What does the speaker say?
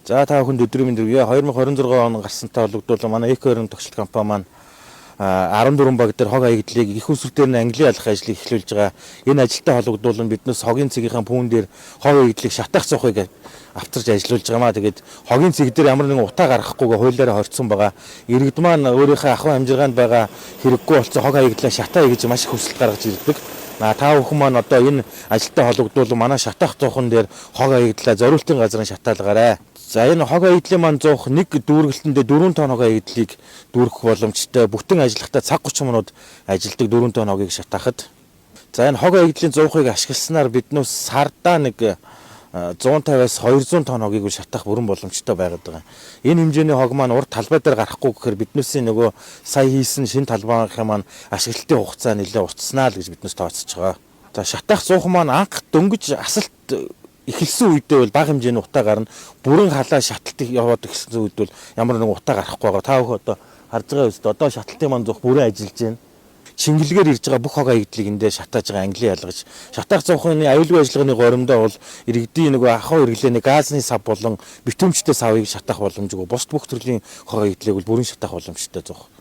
За, та бүхэнд өдрийн мэнд хүргэе. 2026 он гарсантай холбогдуулан манай Эко 20 тогшилт компани маань 14 баг дээр хог хаягдлыг их усүр дээр нь англи ялах ажлыг эхлүүлж байгаа. Энэ ажилтай холбогдуулан биднээс хогийн цэгийнхаа пүүн дээр хог хаягдлыг шатаах зуухыг авчирч ажиллуулж байгаа маа. Тэгээд хогийн цэг дээр ямар нэгэн утаа гаргахгүйгээ хуулиараа хорцсон байгаа. Иргэд маань өөрийнхөө ахуй амжиргаанд байгаа хэрэггүй болсон хог хаягдлаа шатаа гэж маш их хүсэлт гаргаж ирдэг. Та бүхэн маань одоо энэ ажилтай холбогдуулан манай шатаах зуухан дээр хог хаягдлаа зориултын газрын шатаалгаарай. За, энэ хог хаягдлын маань зуух нэг дүүргэлтэндээ 4 тонн хог хаягдлыг дүүргэх боломжтой. Бүтэн ажиллахдаа цаг 30 минут ажилдаг 4 тонн хогийг шатаахад. За, энэ хог хаягдлын зуухыг ашигласнаар биднээс сардаа нэг 150-аас 200 тонн хогийг шатаах бүрэн боломжтой байгаад байгаа. Энэ хэмжээний хог маань урд талбай дээр гарахгүй гэхээр биднээсийн нөгөө сая хийсэн шинэ талбайынхаа маань ашиглалтын хугацаа нэлээд уртснаа л гэж биднээс тооцож байгаа. За, шатаах зуух маань анх дөнгөж асалт эхэлсэн үедээ бол бага хэмжээний утаа гарна. Бүрэн халаа шаталт яваад эхэлсэн үед бол ямар нэгэн утаа гарахгүй байгаа. Та бүхэн одоо харж байгаа үст одоо шаталтын маань зуух бүрэн ажиллаж байна. Чингэлгээр ирж байгаа бүх хог хаягдлыг эндээ шатааж байгаа, англи ялгаж. Шатаах зуухны аюулгүй ажиллагааны горимдоо бол иргэдийн нөгөө ахуй хэрэглээний газны сав болон битүүмжтэй савыг шатаах боломжгүй. Бусд бүх төрлийн хог хаягдлыг бол бүрэн шатаах боломжтой зуух.